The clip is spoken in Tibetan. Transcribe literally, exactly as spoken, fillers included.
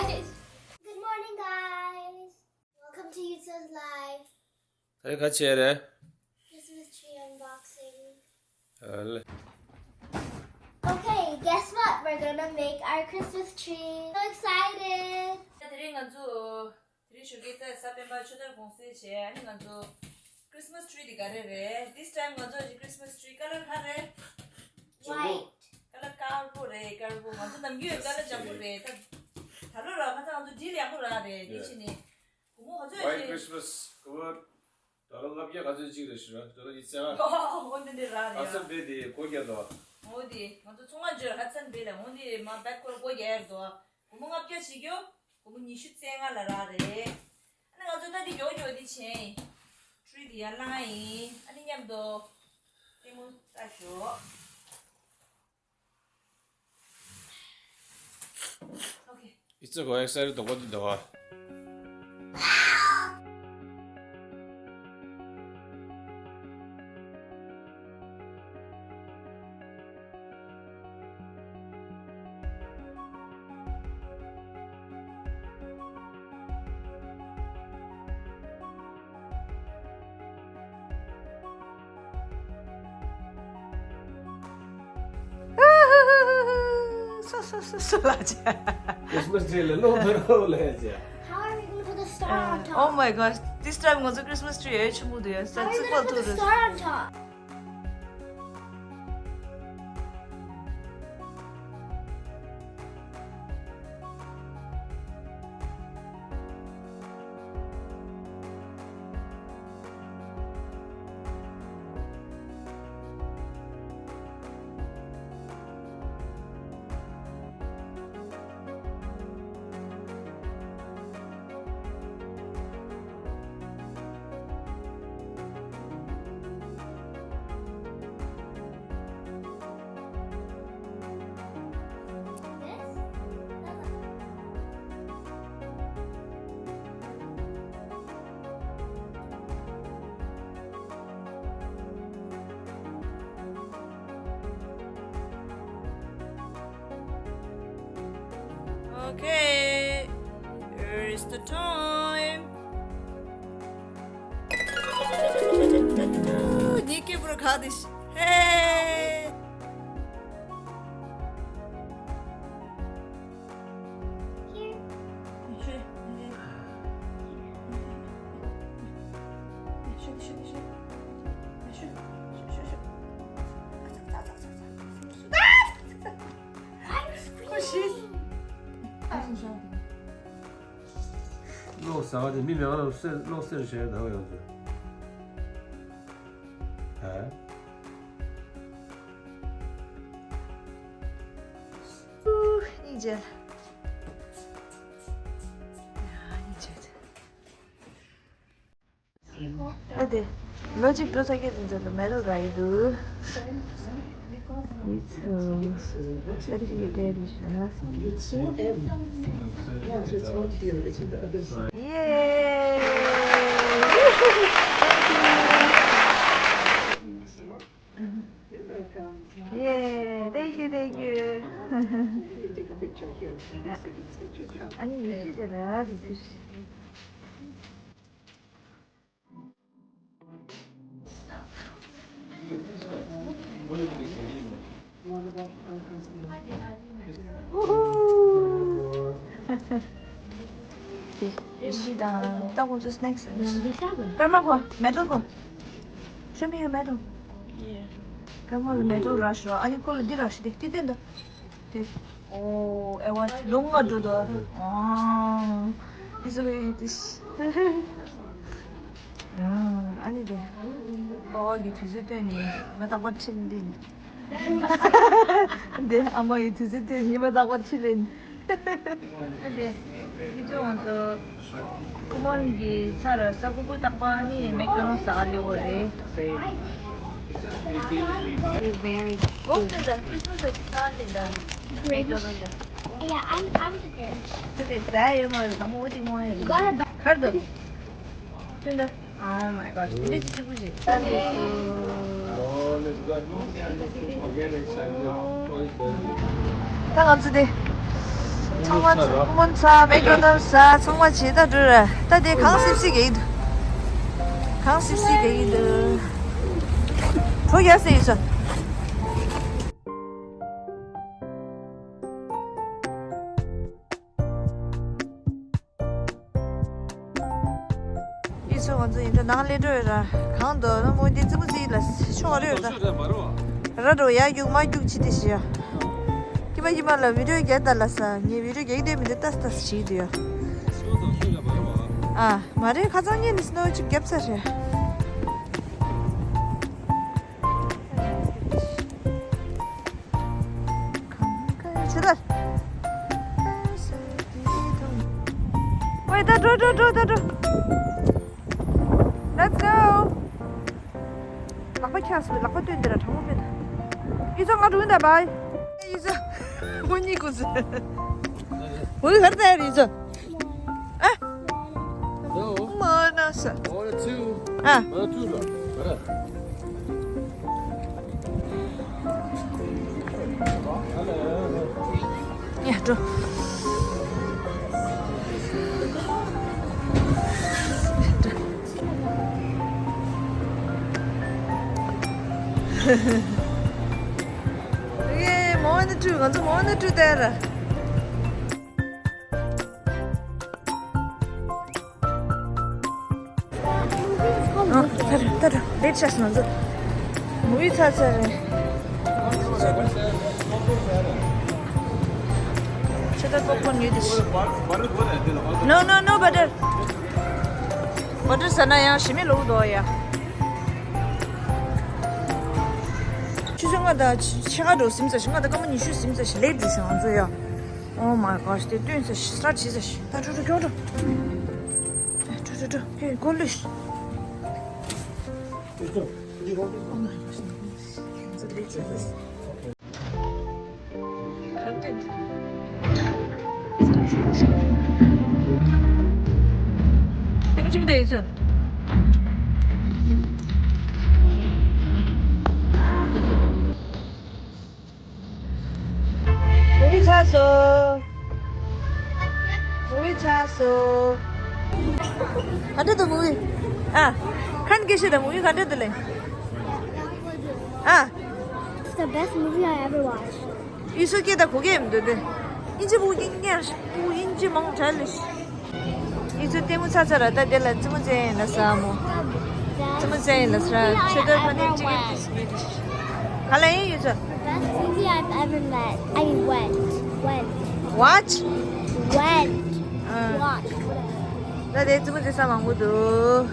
Good morning, guys. Welcome to Yutsa's life. ད་རེས་ག་བྱས་རེད། Christmas tree unboxing. ཨ་ལེ། Okay, guess what? We're gonna make our Christmas tree. So excited. དེ་རིང་ང་ཚོ་དེ་རིང་ཞོགས་ཀས་ད་གཟའ་སྤེན་པ་ཆོས་དར་གུང་སེང་བྱས། ཨ་ནི་ང་ཚོ་Christmas tree དེ་ག་རེ་རེད། This time ང་ཚོ་Christmas tree color ག་རེད། White. ཀ་ལ་དཀར་པོ་རེད། དཀར་པོ། ང་ཚོ་ནམ་རྒྱུན་ཀ་ལ་ལྗང་གུ་རེད། ད་ད་ལོ་ར་ང་ཚོ་ང་ཚོ་སྒྲིལ་ཡག་པོ་རག་རེད། དེ་བྱས་ནས་སྒོར་མོ་ག་ཚོད་White རེད། Christmas སྒོར་མོ་ཌོ་ལར་ལྔ་བརྒྱ་ག་ཚོད་ཅིག་རེད་ཞུ་ར། ཌོ་ལར་ཉི་ཤུ་རྩ་ལྔ། ཨོ་འདི་འདི་རག་རེད། ཨ་ས་བེ་དེ་སྒོར་བརྒྱ་དོ། འོ་དེ་ང་ཚོ་ཚོང་ཁང་འཇོར་ཧ་ཚན་བེ་ལ་འོ་དེ་མ་བེག་ཁོར་སྒོར་བརྒྱ་ཡར་དོ། སྒོར་མོ་ལྔ་བརྒྱ་བྱེད་རྒྱུ། སྒོར་མོ་ཉི་ཤུ་རྩ་ལྔ་ལ་རག་རེད། ཨ་ནི་ང་ཚོ་ད་འདི་མགྱོགས་མགྱོགས་འདི་བྱས། ཁྲུའི་འདི་ཡར་བླངས་ཡིན། ཨ་ནི་མཉམ་དུ་ལྟད་མོ་ལྟ་ཞོག Okay. It's a go excited to what the door. སོ་སོ་སོ་སོ་ལ་ཅེ། Christmas tree ལ་ལོ་མི་རོ་ལ་ཅེ། How are we gonna put the star on top? Oh my gosh, this time ང་ཚོ་Christmas tree ཨེ་ཆུང་པོ་འདུག་ཡ། How are we gonna put the star on top? Okay, here is the time. ཉི་ཀེ་པུར་ཁ་དེ་ཤི། Hey! ལོག་ཟ་བ་དེ་མི་མེད་པ་ལ་གློག་བསད་བྱས་ནང་ཡོང་ཚུལ། ཧ། སྙིང་རྗེ། སྙིང་རྗེ། ཨ་དེ། ལོ་གཅིག་འགྲོ་ཚར་གྱི་འདི་ཚོ་ལ་མེ་རོ་ར་ཡི་འདུག་མི་ཚོ། ས་ཆ་གི་གྲས་རེད་ཤག་ཡེ། ཡེ། Thank you, thank you. ཨ་ནི་ཡེ་ཤེས་ར་རེད། ཡེ་ཤེས་དང་ད་ཁོང་ཚོ་སི་ནེག་སི། པད་མ་ཁོ་མེ་ཏོག་ཁོ། Show me your medal. པད་མ་ལ་མེ་ཏོག་རག་ཤོག་ཨ་ནི་ཁོ་ལ་འདི་རག་ཤོག་དེ་དེ་སྟོན་དང་། དེ། ཨོ། ཨེ་ཝ་ལོ་ལྔ་འགྲོ་དོ། ཨ། It's very this. ཨ་ནི་དེ། ཨ་ཝ་གི་དུས་ཚོད་སྟོན་ནས་མ་རྟག་པར་ཁྲིད་ལིན། དེ་ཨ་མ་གི་དུས་ཚོད་སྟོན་ནས་མ་རྟག་པར་ཁྲིད་ལིན། ཨ་དེ། ཁྱེད་ཚོ་ང་ཚོ། ཀུ་མོན་གྱི་ཚར་ས་ཀུ་ཀུ་བཏགས་པ་ནི་མེག་ཏོ་ནལ་ཟ་ག་སླེབས་པ་རེད། Very good. Oh, the Christmas is started then. Grinch. Yeah, I'm, I'm the Grinch. དེ་ཟ་ཡོད་མ་རེད། དང་པོ་འོ་དེ་མོ་ཡོད། Got a bag. ཁར་དུ། ཅི་འདྲ། Oh my gosh. འདི་ཅི་ཅི་པུ་ཞིག་ད་ང་ཚོ་དེ། ཚང་མ་ཚང་མ་ཚ་མེག་ཌོ་ནལ་ཟ་ཚང་མ་བྱེད་ད་འགྲོ་ར། ད་དེ་གངས་སིབ་སིབ་གེ་ཡིན་འདུག་གངས་སིབ་སིབ་གེ་ཡིན་འདུག་གྲོ་རྒྱག་སེ་ཡིན་ས། ཡིན་ས་ང་ཚོ་ཡིན་ད་ནང་སླེབས་འགྲོ་ཡོད་ར། གང་འདུག་ན་མོ་འདི་ཙི་མོ་ཙི་ལ་ཆོག་རེ་ཡོད་ད། ར་འགྲོ་ཡ་རྒྱུག་མ་རྒྱུག་ཅི་དེ་ཤི་ཡ། ཀྱི་མ་ཀྱི་མ་ལ་བི་ཌིའོ་རྒྱག་ད་ལ་ས། ངས་བི་ཌིའོ་རྒྱག་དེ་མི་འདུག་ཏག་ཏག་བྱེད་དུ་ཡ། ཨ་མ་རེད། ཁ་ཚང་ཉིན་ནི་སྣོ་ཅིག་རྒྱབ་ཚར་རེད། ཆེ་དར། ཝེ་ད་འགྲོ་འགྲོ་འགྲོ་ད་འགྲོ། Let's go. ལག་པ་ཁྱག་སོང་། ལག་པ་སྟོན་དེ་ར་གྲང་མོ་མེད། ཡི་ཚོ་ང་འགྲོ་ད། བའི་ཡི་ཚོ། མོ་གཉིས་ཀུན་ཟེར། འོ་གར་ད་ཡི་ཚོ། ཨ། མ་ན་ས། ཨ། ཡ་འགྲོ། ཡེ་མོ་ན་ཊུ། ང་ཚོ་མོ་ན་ཊུ་དེ་ར། ཨ། ད་ར་ད་ར་ལེཊ་ཆགས་སོང་ང་ཚོ། མུ་བི་ཚར་ཚར་རེད། ཆེ་ད་པོབ་ཀོན་ཡོད་དེ། No, no, no butter. Butter ཟ་ན་ཡང་ཞི་མི་ལོག་འདུག་ཡ། ཆུ་ཚོད་ལྔ་དང་ཕྱེད་ཀ་འགྲོ་ཟིན་ཚར་ཞིང་། ལྔ་དང་སྐར་མ་ཉི་ཤུ་ཟིན་ཚར་ཞིང་། ལེཊ་འགྲོ་ཞིང་ང་ཚོ་ཡ། Oh my gosh, དེ་སྟོན་ས་ཤི་སྲ་བྱེད་ས་ཤི། ད་འགྲོ་འགྲོ་མགྱོགས་འགྲོ། འགྲོ་འགྲོ་འགྲོ། ཧེ་གོ་ལུས། Oh my gosh, ང་ཚོ་ལེཊ་བྱེད་ས་ཤི། ག་འདྲ་འདུག་མུ་བི་ཚར་སོང་། མུ་བི་ཚར་སོང་། ག་འདྲ་འདུག་མུ་བི། ཨ། ཁན་སྐད་ཤེས་དང་མུ་བི་ག་འདྲ་འདུག་ལེ། ཨ། It's the best movie I ever watched. ཡིན་ས་སྐད་དང་གོ་སྐད་མི་འདུག་སྟེ། ཨིན་ཇི་བུ་ཨིན་ཉ་བུ་ཨིན་ཇི་མང་དྲགས་ལེ། ཡིན་ས་ལྟད་མོ་ཚར་ཚར་ར། ད་དེ་ལ་རྩེད་མོ་རྩེ་ཡིན་ལ་ས་མོ། རྩེད་མོ་རྩེ་ཡིན་ལ་ས་ར། ཆོས་དར་ཕ་ནི་གཅིག་གིས་གཅིག་གིས། ག་ལ་ཡིན་ཡིན་ས། Best movie I've ever met. I mean, went. Went. Watch? Went. ཨ། Watch. ད་དེ་རྩེད་མོ་རྩེ་ས་མང་པོ་འདུག